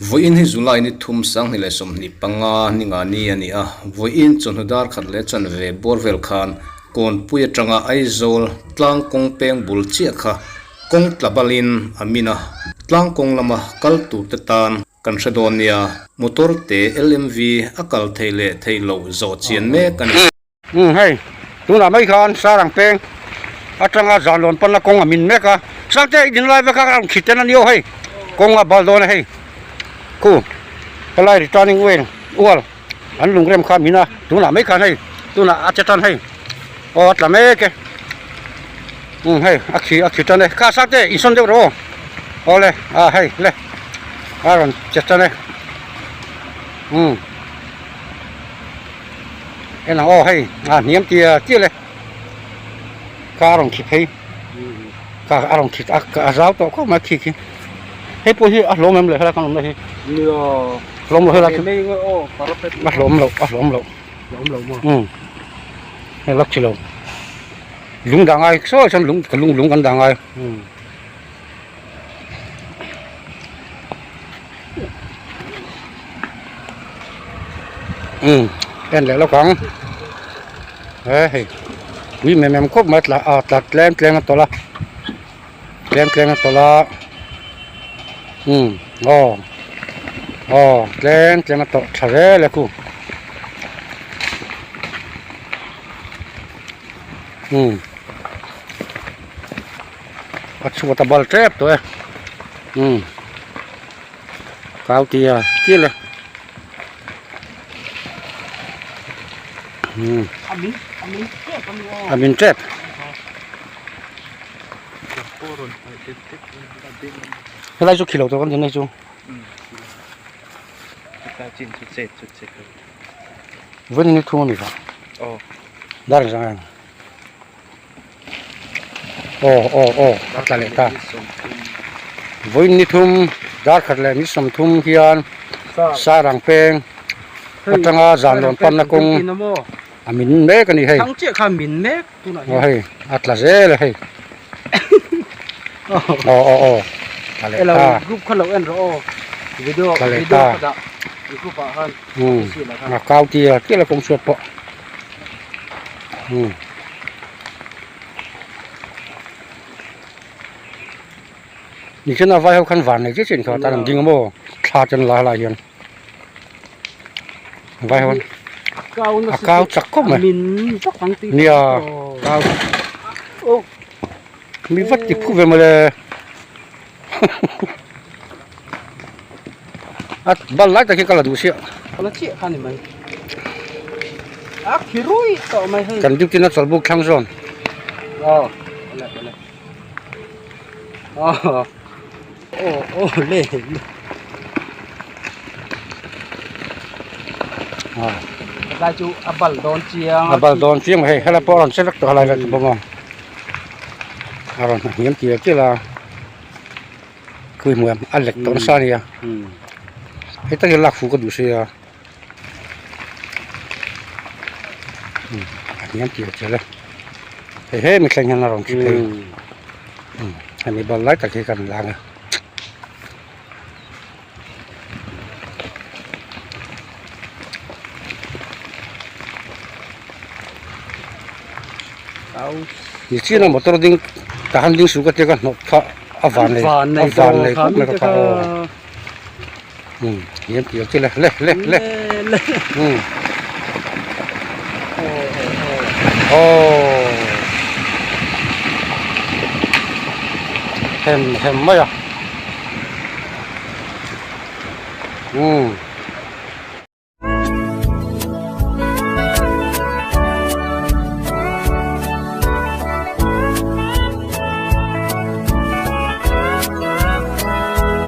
Vawiin hi July ni thum 2025 ni nga ni a ni a, vawiin chawhnu dar khat leh chanve bawr vel khan Kawnpui atanga Aizawl tlang kawng peng bul chiah kha kawng tla balin a min a, tlang kawng lama kal tur te tan kan hre dawn nia, motor te LMV a kal theih leh theih loh zawh chian mek a ni. Umm hei tunah mai khan Sarang peng atanga Zanlawn panna kawng a min mek a, Sangte i din lai vek a rawn thli ten a ni aw hei kawng a bal dawn a hei khu helai returning well ual an lungrem kha a min a tunah mai khan hei tunah a che tan hei aw a tla mek e umm hei a khi a khi tan e kha Sangte insawn deuh rawh aw awle a hei le a rawn che tan e umm. En ang aw hei a hniam tia chiah le ka a rawn khi phei ka a rawn khi a zau tawh khawp mai khi khi hei pawh hi a hlawm em le helai kan awmna hi hlawm lo helai a hlawm lo a hlawm lo umm hei lak chi lo lung dah ngai sawi sawn lung lung lung kan dah ngai. Umm en leh lawk ang he hei tui mem mem khawp mai a tla a tla tlem tlem a tawlh a tlem tlem a tawlh a umm aw aw tlem tlem a tawlh tha zel e khu umm. A chhuat a bal tep tawh e umm kau tia chial e umm a min tep helai chu khilo tawh kan din hei chu vawiin ni thum a ni vang dar engzah nge. Aw aw aw a tla leh ta vawiin ni thum dar khat leh ni 30 hian sarang peng atanga zanlawn panna kawng a min mek a ni hei aw hei a tla zel a hei aw aw aw tla leh ta tla leh ta umm a kau tia chiah la kawng chhuat pawh. Umm nichina vai ho khan van nei chiah chiah an kha tan an ding a maw thla te an la helai hian vai ho a kau chak khawp mai nia kau mi vat ti phu ve mawle a bal lai tak hi ka la duh siah kan duty na chawlhbuk thlang zawn a bal dawn chiang hei helai pawh a rawn che vek tawh helai vel te pawh maw a rawn hniam tial tial a. Khui hmuh em a lek tawh nasa a nia heta hian lak fuh ka duh sia a hniam tial tial e hei hemi thleng hian a rawn thi phei hemi bal lai tak hi kan lang a. Nichina motor ding tahan ding suh ka tia ka hnawt kha a van nei a van nei khawp mai ka kha aw umm hian tial chi le le le le umm aw hem hem mai a umm.